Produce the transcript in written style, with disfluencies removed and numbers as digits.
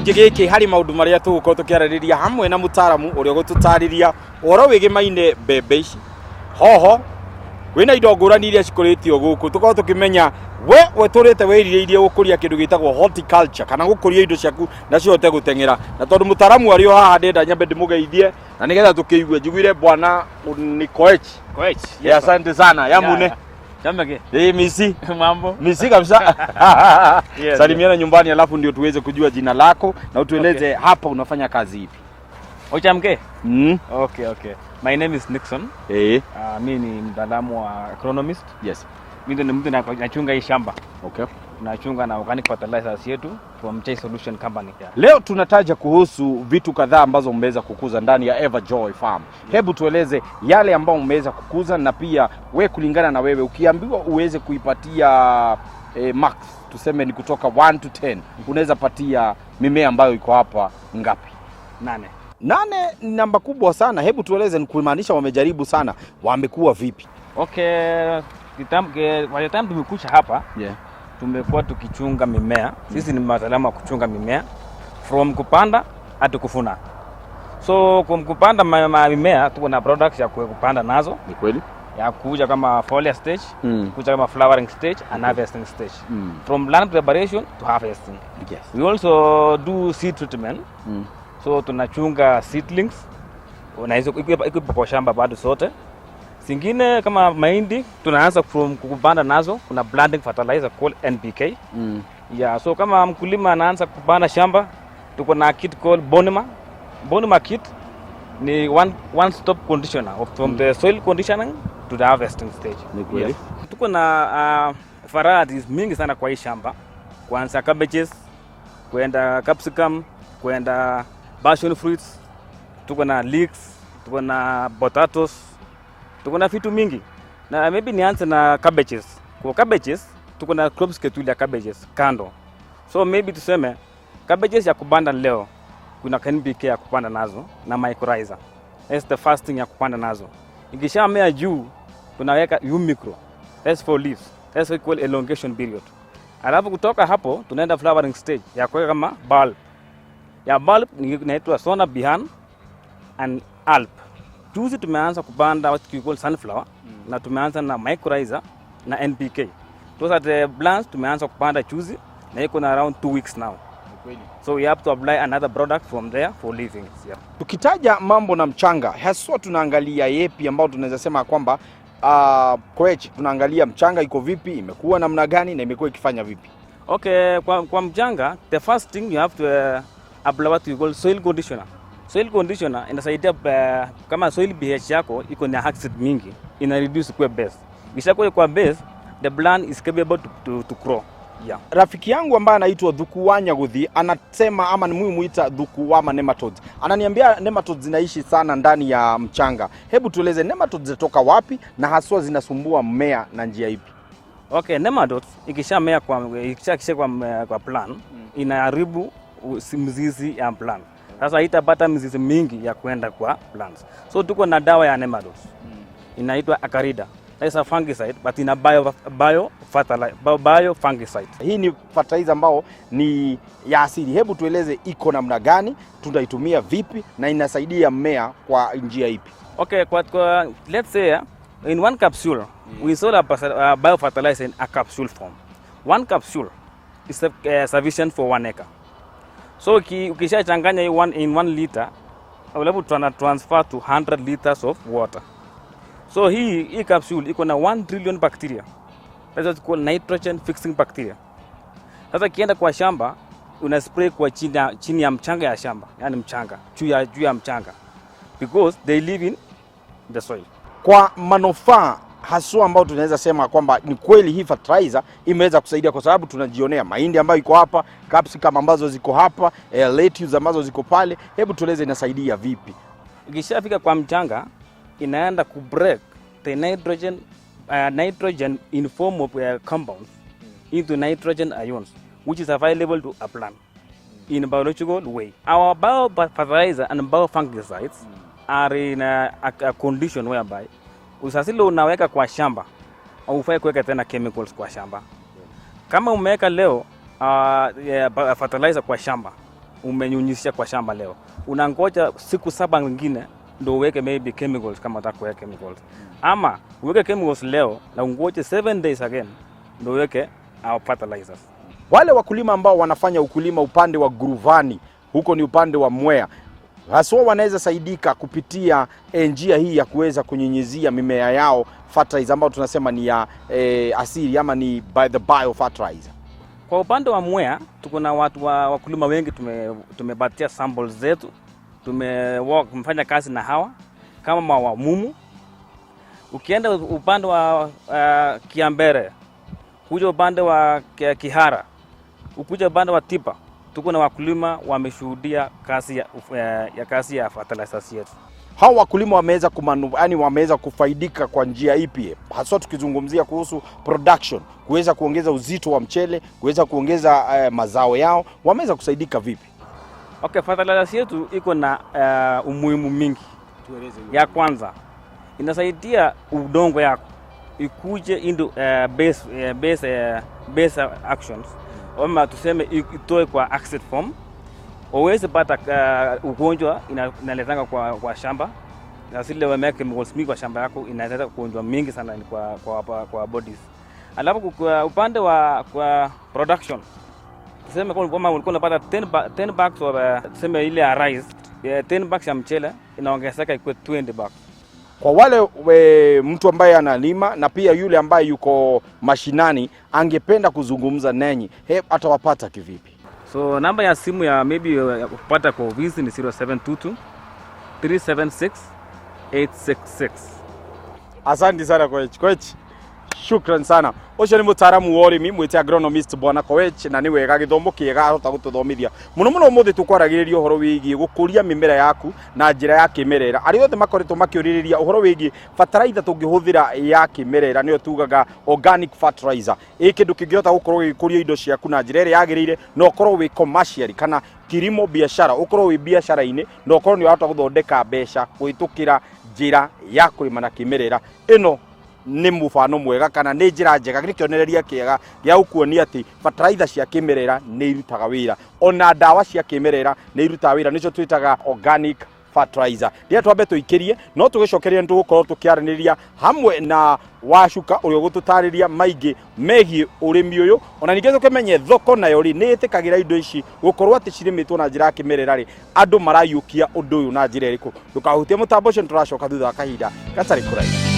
Gĩcunjĩ gĩkĩ harĩ maũndũ marĩa tũgũkorwo tũkĩarĩrĩria hamwe na mũtaaramu ũrĩa ũgũtũtarĩria ũhoro wĩgĩmaine mbembe ici, hoho, kwĩna indo ngũrani iria cikũrĩtio gũkũ, tũkorwo tũkĩmenya we wetũrĩte wĩrirĩirie gũkũria kĩndũ gĩtagwo horticulture kana gũkũria indo ciaku na cihote gũteng'era. Na tondũ mũtaaramu arĩ o haha, ndĩrenda nyambe ndĩmũgeithie na nĩgetha tũkĩigue. Njiguire bwana ni Koech. Koech. Yes, asante sana yamune. Yeah. Chameke. Eh, misi Mambo. Misi kabisa. Yes. Salimiana nyumbani alafu ndio tuweze kujua jina lako na utueleze hapa unafanya kazi ipi. Ochamke. Okay. My name is Nixon. Mi ni mtaalamu wa agronomist. Mi ndio ni mtu nachunga hii shamba. Tunachunga na organic fertilizers yetu from Chai Solution Company. Yeah. Leo tunataja kuhusu vitu kadhaa ambazo mmeweza kukuza ndani ya Everjoy Farm. Hebu tueleze yale ambayo mmeweza kukuza, na pia we, kulingana na wewe, ukiambiwa uweze kuipatia max, tuseme ni kutoka 1 to 10, unaweza patia mimea ambayo iko hapa ngapi? 8. 8 ni namba kubwa sana. Hebu tueleze ni kumaanisha wamejaribu sana, wamekuwa vipi? Okay, by the time tumekuja hapa, tumekuwa tukichunga mimea. Sisi ni wataalamu wa kuchunga mimea from kupanda hadi kuvuna. So kwa kupanda mimea tuko na products ya kupanda nazo Ni kweli? Ya kuja kama foliar stage, kuja kama flowering stage and harvesting stage. From land preparation to harvesting. We also do seed treatment. So tunachunga seedlings na hizo iko kwa shamba bado zote. Zingine kama mahindi tunaanza from kupanda nazo, kuna planting fertilizer called NPK. Yeah, so kama mkulima anaanza kupanda shamba, tuko na kit called Bonima. Bonima kit ni one stop conditioner of from the soil conditioning to the harvesting stage. Ni kweli. Yes. Tuko na varieties mingi sana kwa hii shamba, kuanza cabbages, kwenda capsicum, kwenda passion fruits, tuko na leeks, tuko na potatoes, tuko na vitu mingi. Na maybe nianze na cabbages. Kwa cabbages tuko na crop schedule ya cabbages kando. So maybe tuseme cabbages ya kupanda leo, kuna NPK ya kupanda nazo na mycorrhiza. That's the first thing ya kupanda nazo. Ikishamea juu, tunaweka Umicro. That's for leaves. That's what we call elongation period. Alafu kutoka hapo tunaenda flowering stage ya kuweka kama bulb. Ya bulb inaitwa Sona Bihan and Alp. Juzi tumeanza kupanda what we call sunflower na tumeanza na mycorrhiza na NPK. Those are the plants tumeanza kupanda juzi na iko na around 2 weeks now. So we have to apply another product from there for leafing. Yeah. Tukitaja mambo na mchanga, haswa tunaangalia yepi ambao tunaweza sema kwamba, Koech, tunaangalia mchanga iko vipi, imekuwa namna gani na imekuwa ikifanya vipi? Okay, kwa mchanga, the first thing you have to apply what we call soil conditioner. Soil conditioner inasaidia kama soil pH yako iko na acid mingi, ina reduce kwa base. Ikishakuwa kwa base, the plant is capable to grow. Yeah. Rafiki yangu ambaye anaitwa Dhukuwa Nyaguthi anasema, ama ni muita Dhukuwama nematodes, ananiambia nematodes zinaishi sana ndani ya mchanga. Hebu tueleze nematodes zinatoka wapi na haswa zinasumbua mmea na njia ipi? Okay, nematodes ikishamea kwa ikisha kwa plant, inaharibu mzizi ya plant. Sasa itapata mizizi mingi ya kwenda kwa plants. So tuko na dawa ya nematodes. Inaitwa Acarida. That's a fungicide but ina bio fertilizer, bio fungicide. Hii ni fertilizer ambao ni ya asili. Hebu tueleze iko namna gani, tunaitumia vipi na inasaidia mmea kwa njia ipi? Okay, kwa let's say in one capsule, we sold a biofertilizer in a capsule form. One capsule is sufficient for 1 acre. So ukishachanganya hii in 1 liter, alafu tuna transfer to 100 liters of water. So hii capsule iko na 1 trillion bacteria. That's what we call nitrogen fixing bacteria. Sasa kienda kwa shamba, una spray kwa chini ya mchanga ya shamba, yani mchanga, juu ya mchanga, because they live in the soil. Kwa manufaa haswa ambao tunaweza sema kwamba ni kweli hii fertilizer imeweza kusaidia, kwa sababu tunajionea mahindi ambayo iko hapa, capsicum ambazo ziko hapa, lettuce ambazo ziko pale. Hebu tueleze inasaidia vipi? Ikishafika kwa mchanga, inaenda ku break the nitrogen in form of compounds into nitrogen ions, which is available to a plant in a biological way. Our biofertilizer and biofungicides are in a condition whereby usasile unaweka kwa shamba, haufai kuweka tena chemicals kwa shamba. Kama umeweka leo yeah, fertilizer kwa shamba Umenyunyizia kwa shamba leo, unangoja siku 7 nyingine ndio uweke maybe chemicals kama unataka kuweka chemicals, ama uweke chemicals leo na ungoje 7 days again ndio uweke our fertilizers. Wale wakulima ambao wanafanya ukulima upande wa Guruvani, huko ni upande wa Mwea, haswa wanaweza saidika kupitia njia hii ya kuweza kunyunyizia mimea yao fertilizer ambayo tunasema ni ya asili ama ni by the bio fertilizer. Kwa upande wa Mwea tuko na watu wa wakulima wengi, tumepatia samples zetu, tumefanya kazi na hawa kama Wamumu. Ukienda upande wa Kiambere, kuja upande wa Kihara, ukuja upande wa Tipa, tuko na wakulima wameshuhudia kazi ya fertilizers yetu. Hao wakulima wameweza yani wameweza kufaidika kwa njia ipi? Haswa tukizungumzia kuhusu production, kuweza kuongeza uzito wa mchele, kuweza kuongeza mazao yao, wameweza kusaidika vipi? Okay, fertilizers yetu iko na umuhimu mingi. Tueleze. Ya kwanza, inasaidia udongo yako ikuje into base actions, ama tuseme itoe kwa acid form, uweze pata ugonjwa inaletanga kwa shamba, na zile wameweka chemicals mingi kwa shamba yako inaleta ugonjwa mingi sana kwa bodies. Alafu kwa upande wa kwa production, tuseme kama ulikuwa unapata 10 bags of tuseme ile ya rice, 10 bags ya mchele inaongezeka ikuwe 20 bags. Kwa wale mtu ambaye analima na pia yule ambaye yuko mashinani angependa kuzungumza nanyi, atawapata kivipi? So namba ya simu ya maybe ya kupata kwa ofisi ni 0722 376 866. Asante sana Koech. Koech, shukran sana. Ucio nĩ mũtaaramu wa ũrĩmi mwĩte agronomist bwana Koech, na nĩ wega gĩthomo kĩega ahota gũtũthomithia mũno mũno. Ũmũthĩ tũkwaragĩrĩria ũhoro wĩgiĩ gũkũria mĩmera yaku na njĩra ya kĩmerera. Arĩa othe makoretwo makĩũrĩrĩria ũhoro wĩgiĩ bataraitha tũngĩhũthĩra ya kĩmerera, nĩyo tugaga organic fertilizer, ĩ kĩndũ kĩngĩhota gũkorwo gĩgĩkũria indo ciaku na njĩra ĩrĩa yagĩrĩire, na ũkorwo wĩ commercial kana kilimo biashara, ũkorwo wĩ biacara-inĩ na ũkorwo nĩ ũrahota gũthondeka mbeca kũhĩtũkĩra njĩra ya kũrĩma na kĩmerera. Ĩno nĩ mũbano mwega kana nĩ njĩra njega, nĩ kĩonereria kĩega gĩa gũkuonia atĩ bataraitha cia kĩmerera nĩ irutaga wĩra, ona ndawa cia kĩmerera nĩ irutaga wĩra, nĩcio twĩtaga organic fertilizer. Rĩrĩa twambe tũikĩrie, no tũgĩcokeria nĩ tũgũkorwo tũkĩaranĩria hamwe na Wacuka ũrĩa ũgũtũtarĩria maingĩ megiĩ ũrĩmi ũyũ, ona ningĩ tũkĩmenye thoko nayo rĩ nĩ ĩtĩkagĩra indo ici gũkorwo atĩ cirĩmĩtwo na njĩra ya kĩmerera rĩ, andũ marayũkia ũndũ ũyũ na njĩra ĩrĩkũ. Ndũkahutie mũtambo ũcio, nĩ tũracoka thutha wa kahinda gatarĩ kũraihu.